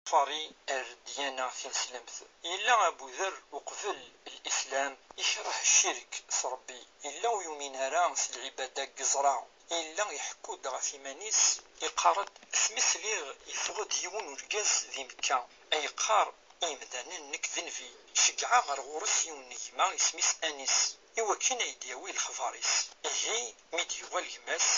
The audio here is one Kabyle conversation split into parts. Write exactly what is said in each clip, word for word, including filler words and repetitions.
Fari ar ddyana tineslemt. Yella Abu Dher uqbel Lislam ikreh ccirk s Ṛebbi. Yella ur yumin ara s lɛibada n yeẓra. Yella iḥekku-d ɣef yiman-is, iqqar-d: "Asmi sliɣ yeffeɣ-d yiwen urgaz di Mekka, ay yeqqar i yimdanen, nekk d nnbi, ceggɛeɣ ɣer ɣur-s yiwen n gma isem-is Anis, iwakken ay d-yawi lexbar-is." Ihi, mi d-yuɣal gma-s,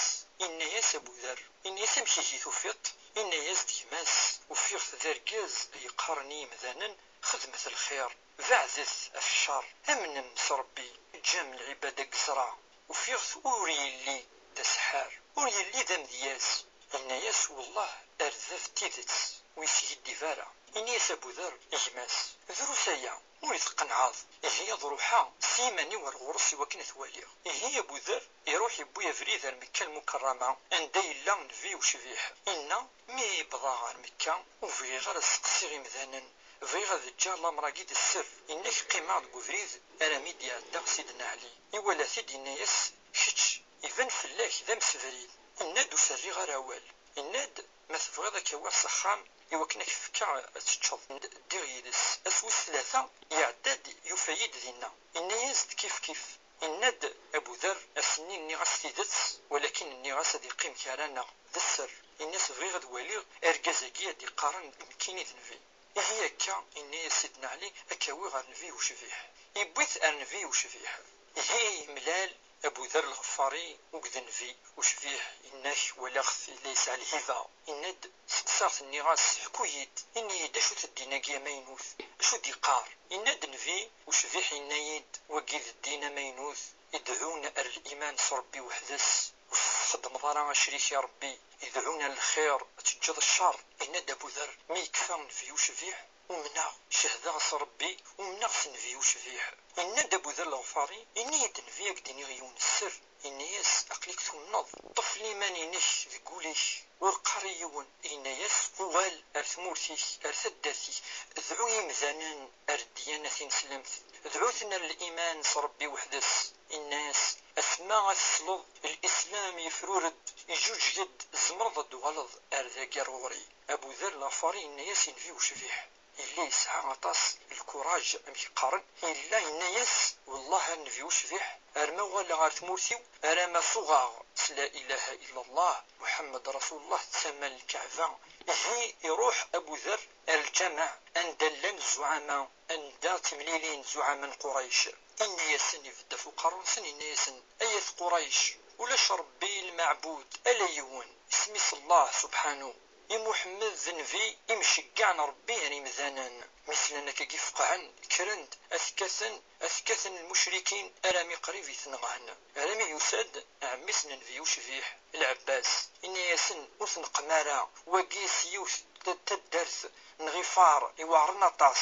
inna-yas Abu Dher, inna-yas: "Amek ihi tufiḍ-t?" Inna-yas-d gma-s: "Ufiɣ-t d argaz ay yeqqaren i yimdanen: xedmet lxir, beɛdet ɣef ccer, amnem s Ṛebbi, ǧǧem lɛibada n yeẓra. Ufiɣ-t ur yelli d aseḥḥar, ur yelli d amedyaz." Inna-yas: "Wellah, ar d bab n tidet, ur yeskiddib ara." Inna-yas Abu Dher i gma-s: "Drus aya, ur yi-tqenɛeḍ. Ihi ad ruḥeɣ s yiman-iw ar ɣur-s iwakken ad t-waliɣ." Ihi Abu Dher iruḥ, yewwi abrid ar Mekka Lmukerrama, anda yella nnbi ucbiḥ. Inna: "Mi wwḍeɣ ɣer Mekka, ur bɣiɣ ara ad sseqsiɣ imdanen, bɣiɣ ad ǧǧeɣ lamer-agi d sser." Inna-k: "Qqimeɣ deg ubrid armi d-iɛedda Sidna Ɛli." Iwala-t-id, inna-yas: "Kečč, iban fell-ak d amsebrid." Inna-d: "Ur s-rriɣ ara awal." Inna-d: "Ma tebɣiḍ ad k-awiɣ s axxam iwakken ad k-fkeɣ ad teččeḍ." Ddiɣ yid-s. Ass wis tlata iɛedda-d, yufa-yi-d dinna. Inna-yas-d: "Kif kif." Inna-d Abu Dher: "Ass-nni nniɣ-as tidet, walakin nniɣ-as ad iqqim gar-aneɣ d sser. Inna-as: 'Bɣiɣ ad waliɣ argaz-agi ad d-iqqaren nekkini d nnbi.'" Ihi akka, inna-yas Sidna Ɛli: "Ad k-awiɣ ɣer nnbi ucbiḥ." Iwwi-t ar nnbi ucbiḥ. Ihi yemlal Abu Dher Lɣeffari akked nnbi ucbiḥ, inna-k: "Walaɣ-t yella yesɛa lhiba." Inna-d: "Seqsaɣ-t, nniɣ-as: 'Ḥku-yi-d, ini-yi-d acu-t ddin-agi amaynut, acu d-iqqar?'" Inna-d nnbi ucbiḥ, inna-yi-d: "Wagi d ddin amaynut, idɛun ar liman s Ṛebbi weḥd-s, ur txeddmeḍ ara acrik i Ṛebbi, idɛun ar lxir, ad teǧǧeḍ ccer." Inna-d Abu Dher: "Mi yekfa nnbi ucbiḥ, umneɣ, cehdeɣ s Ṛebbi, umneɣ s nnbi ucbiḥ." Inna-d Abu Dher Lɣeffari: "Ini-yi-d nnbi, ad k-d-iniɣ yiwen n sser." Inna-yas: "Aql-ik tumneḍ, ṭṭef liman-inek deg wul-ik, ur qqar i yiwen." Inna-yas: "Uɣal ar tmurt-ik, ar taddart-ik, dɛu imdanen ar ddyana tineslemt, dɛu-ten ar liman s Ṛebbi weḥd-s." Inna-yas: "Asma ad tesleḍ, Lislam yefrur-d, iǧuǧeg-d, tzemreḍ ad d-tuɣaleḍ ar dagi ar ɣur-i." Abu Dher Lɣeffari inna-yas i nnbi ucbiḥ, yella yesɛa aṭas n lkuraj, amek qqaren, yella yenna-yas: "Wellah a nnbi ucbiḥ, ar ma uɣaleɣ ar tmurt-iw, ar ma suɣeɣ s la ilaha illa Allah, Muḥemmed Rasulullah, d tama n Lkaɛba." Ihi iruḥ Abu Dher ar lǧameɛ anda llan zzuɛama, anda ttemlilin zzuɛama n Qurayc. Inna-yasen, ibedd ɣef uqerru-nsen, inna-yasen: "Ay at Qurayc, ulac Ṛebbi lmeɛbud ala yiwen, isem-is Allah subḥanu. I Muḥemmed d nnbi imceggeɛ n Ṛebbi ar imdanen." Mi slan akkagi feqɛen, kkren-d ad t-kkaten, ad t-kkaten lmucrikin arami qrib i t-nɣan. Arami yusa-d ɛemmi-s n nnbi ucbiḥ, Lɛebbas, inna-yasen: "Ur tneqqem ara, wagi s yiwet n taddart n Ɣifar iweɛṛen aṭas."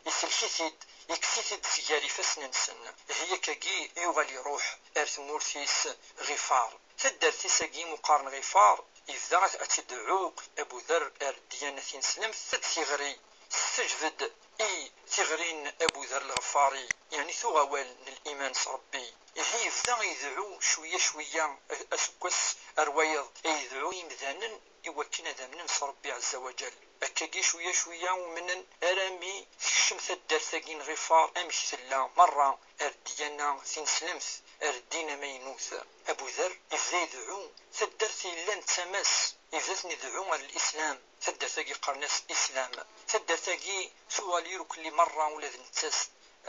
Isellek-it-id, yekkes-it-id si gar ifassen-nsen. Ihi akkagi yuɣal iruḥ ar tmurt-is Ɣifar. Taddart-is-agi mu qqaren Ɣifar, yebda ad, ad tt-idɛu Abu Dher ar ddyana tineslemt, ad tiɣri, tesseǧbed i tiɣri n Abu Dher Lɣeffari, yeɛni tuɣ awal n liman s Ṛebbi. Ihi yebda idɛu cwiya cwiya, a-, aseggas ar wayeḍ, idɛu imdanen i wakken ad amnen s Ṛebbi Ɛezza wa Ǧal. Akkagi cwiya cwiya umnen, arami tekcem taddart-agi n Ɣifar amek tella merra ar ddyana tineslemt, ar ddin amaynut. Abu Dher ibda idɛu, taddart yellan d tama-s, ibda ten-idɛu ar Lislam. Taddart-agi qqaren-as Islam. Taddart-agi tuɣal irkelli merra ula d nettat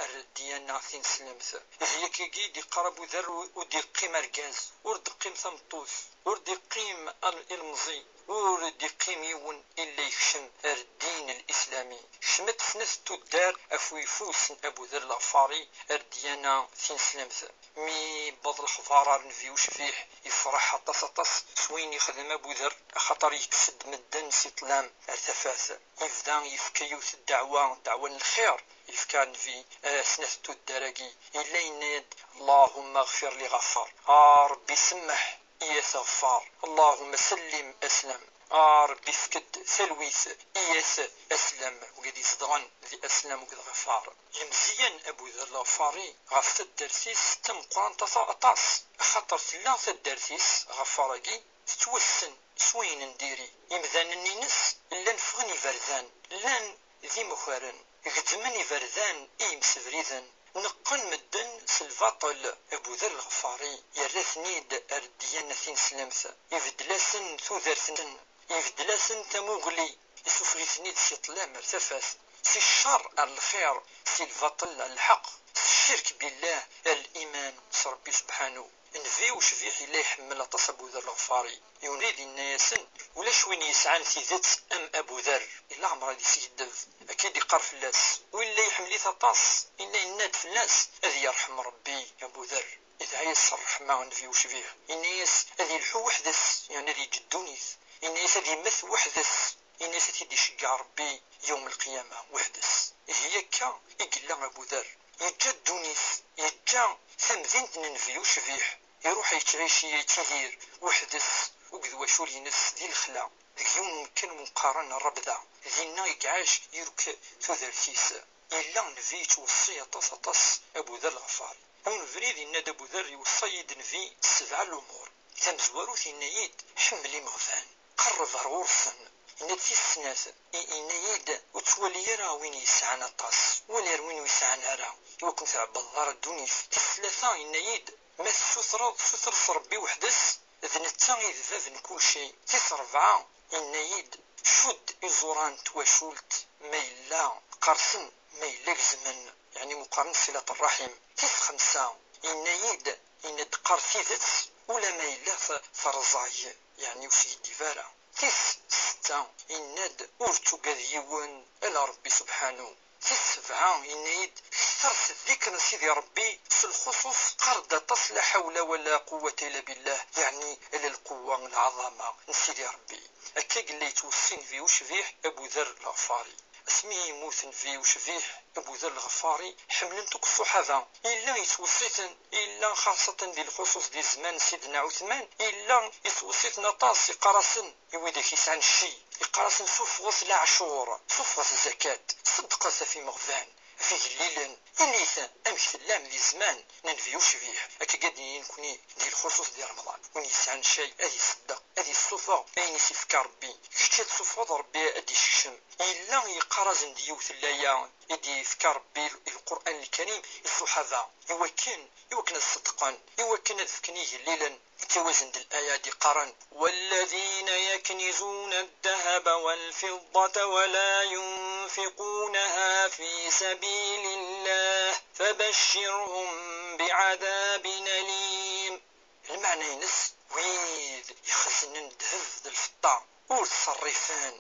ar ddyana tineslemt. Ihi akkagi d-iqqar Abu Dher: "Ur, ur d-iqqim argaz, ur d-teqqim tameṭṭut, ur d-iqqim al-, ilemẓi, ur d-iqqim yiwen illa yekcem ar ddin lislami." Kecment snat n tuddar ɣef uyeffus n Abu Dher Lɣeffari ar ddyana tineslemt. Mi yewweḍ lexbar ar nnbi ucbiḥ, yefreḥ aṭas, aṭas s wayen yexdem Abu Dher, axaṭer yekkes-d medden si ṭṭlam ar tafat. Yebda yefka yiwet ddeɛwa, ddeɛwa n lxir, yefka nnbi, eh, snat n tuddar-agi. Yella yenna-yad: "Allahumma ɣfir li Ɣeffar." A Ṛebbi, semmeḥ i At Ɣeffar. "Allahumma sallim Aslam." A Ṛebbi, efk-d talwit i At Aslam, wid izedɣen di Aslam akked Ɣeffar. Yemzeyyan Abu Dher Lɣeffari ɣef taddart-is d tameqqrant aṭa-, aṭas, axaṭer tella taddart-is, Ɣeffar-agi, tettwassen s wayen n diri. Imdanen-ines llan ffɣen iberdan, llan d imakaren, gezzmen iberdan i yimsebriden, neqqen medden s lbaṭel. Abu Dher Lɣefari yerra-ten-id ar ddiyana tineslemt, ibeddel-asen tudert-nsen, ibeddel-asen tamuɣli, isuffeɣ-iten-id si ṭṭlam ar tafat, si ccer ar lxir, si lbaṭel ar lḥeqq, si ccirk billah ar liman s Ṛebbi subḥanu. Nnbi ucbiḥ yella iḥemmel aṭas Abu Dher Lɣefari. Yiwen ubrid yenna-yasen: ulac win yesɛan tidet am Abu Dher, i leɛmer ad iskiddeb. Akka i d-iqqar fell-as. Win la iḥemmel-it aṭas, yella yenna-d fell-as: ad yerḥem Ṛebbi Abu Dher. Idɛa-yas s ṛṛeḥma Nnbi ucbiḥ. Yenna-yas ad yelḥu weḥd-s, yeɛni ad yeǧǧ ddunit. Yenna-yas ad yemmet weḥd-s. Yenna-yas ad t-id-iceggeɛ Ṛebbi yawm lqiyama weḥd-s. Ihi akka i yella Abu Dher. Yeǧǧa ddunit, yeǧǧa tamdint n Nnbi ucbiḥ. Iruḥ yettɛici, yettidir weḥd-s, akked wacul-ines di lexla, deg yiwen umkan umi qqaren Rrabda. Dinna i iɛac, iruk tudert-is. Yella Nnbi yettweṣṣi aṭas, aṭas Abu Dher Lɣefari. Yiwen ubrid yenna-d Abu Dher: iweṣṣa-yi-d Nnbi s sebɛa lumuṛ. Tamezwarut yenna-yi-d: ḥemmel imeɣban, qerreb ar ɣur-sen. Yenna-d tis snat, i-, yenna-yi-d: ur ttwali ara win yesɛan aṭas, wali ar win ur yesɛan ara, i wakken tɛebbdeḍ ara ddunit. Tis tlata yenna-yi-d: ma tessutreḍ, suter s Ṛebbi weḥd-s, d netta i d bab n kulci. Tis ṛebɛa yenna-yi-d: cudd iẓuran n twacult, ma yella qqersen, ma yella gezmen, yeɛni muqaren silat ṛṛaḥim. Tis xemsa yenna-yi-d: yenna-d qqar tidet, ula ma yella t-, terẓag, yeɛni ur skiddib ara. Tis setta yenna-d: ur ttugad yiwen, ala Ṛebbi subḥanu. Tis sebɛa yenna-yi-d: kter s ddikr n Sidi Ṛebbi, s lxuṣuṣ qqar-d aṭas la ḥawla wa la quwwata illa billah, yeɛni ala lquwwa, lɛaḍama n Sidi Ṛebbi. Akka i yella yettweṣṣi Nnbi ucbiḥ Abu Dher Lɣefari. Asmi i yemmut Nnbi ucbiḥ Abu Dher Lɣefari, ḥemmlen-t akk ṣṣuḥaba. Yella yettweṣṣi-ten, yella xaṣatan di lxuṣuṣ di zzman n Sidna Ɛutman, yella yettweṣṣi-ten aṭas, iqqar-asen i widak yesɛan cci, iqqar-asen: suffɣet leɛcur, suffɣet zzakat, ṣeddqet ɣef imeɣban, ɣef igellilen, init amek tellam di zzman n Nnbi ucbiḥ. Akka i d-nini nekni di lxuṣuṣ di Remḍan. Win yesɛan cci ad iṣeddeq, ad issufeɣ ayen i s-ifka Ṛebbi. Kečč ad tsuffɣeḍ, Ṛebbi ad d-isekcem. Yella yeqqar-asen-d yiwet n laya i d-yefka Ṛebbi i Lqur'an Lkarim i ṣṣuḥaba, i wakken, i wakken ad ṣeddqen, i wakken ad fken igellilen. Yettawi-asen-d laya d-iqqaren: والذين يكنزون الذهب والفضة ولا ينفقونها في سبيل الله فبشرهم بعذاب أليم. Lmeɛna-ines, wid ixeznen ddheb d lfeṭṭa, ur ttṣerrifen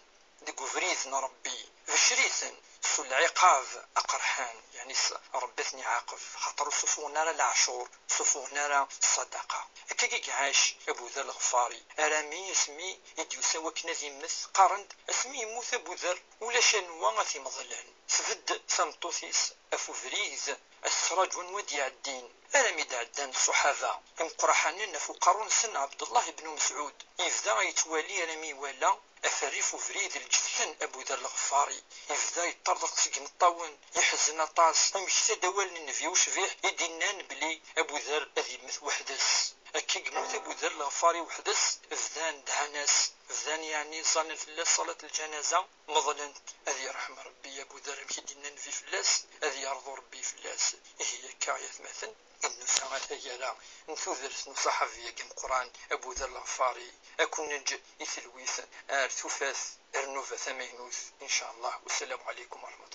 deg ubrid n Ṛebbi, becr-iten s lɛiqab aqerḥan, yeɛni s-, Ṛebbi ad ten-iɛaqeb, xaṭer ur ssufuɣen ara leɛcur, ur ssufuɣen ara ṣṣadaqa. Akka i iɛac Abu Dher Lɣefari, armi asmi i d-yusa wakken ad immet, qqaren-d: asmi yemmut Abu Dher, ulac anwa ad t-imeḍlen. Tbedd tameṭṭut-is ɣef ubrid, ad tettraǧu anwa d-iɛeddin. Armi d-ɛeddan ṣṣuḥaba imeqraḥanen ɣef uqerru-nsen Ɛebdullah ibn Mesɛud, yebda yettwali armi iwala ɣef rrif ubrid lǧetkan Abu Dher Lɣefari. Yebda yeṭṭerḍeq seg imeṭṭawen, yeḥzen aṭas, yemmekta-d awal n Nnbi ucbiḥ i d-innan belli Abu Dher ad yemmet weḥd-s. Akka i yemmut Abu Dher Lɣefari weḥd-s, bdan dhan-as, bdan yeɛni ẓẓallen fell-as ṣalat lǧanaza, meḍlen-t. Ad yerḥem Ṛebbi Abu Dher, amek i d-yenna Nnbi fell-as, ad yerḍu Ṛebbi fell-as. Ihi akka, ay atmaten, i d-nusa ar taggara n tudert n uṣaḥabi-agi ameqqran Abu Dher Lɣefari, ad ken-neǧǧ i telwit ar tufat, ar nnuba tamaynut, in ca Allah. Wassalamu ɛalaykum wa rahmatullah.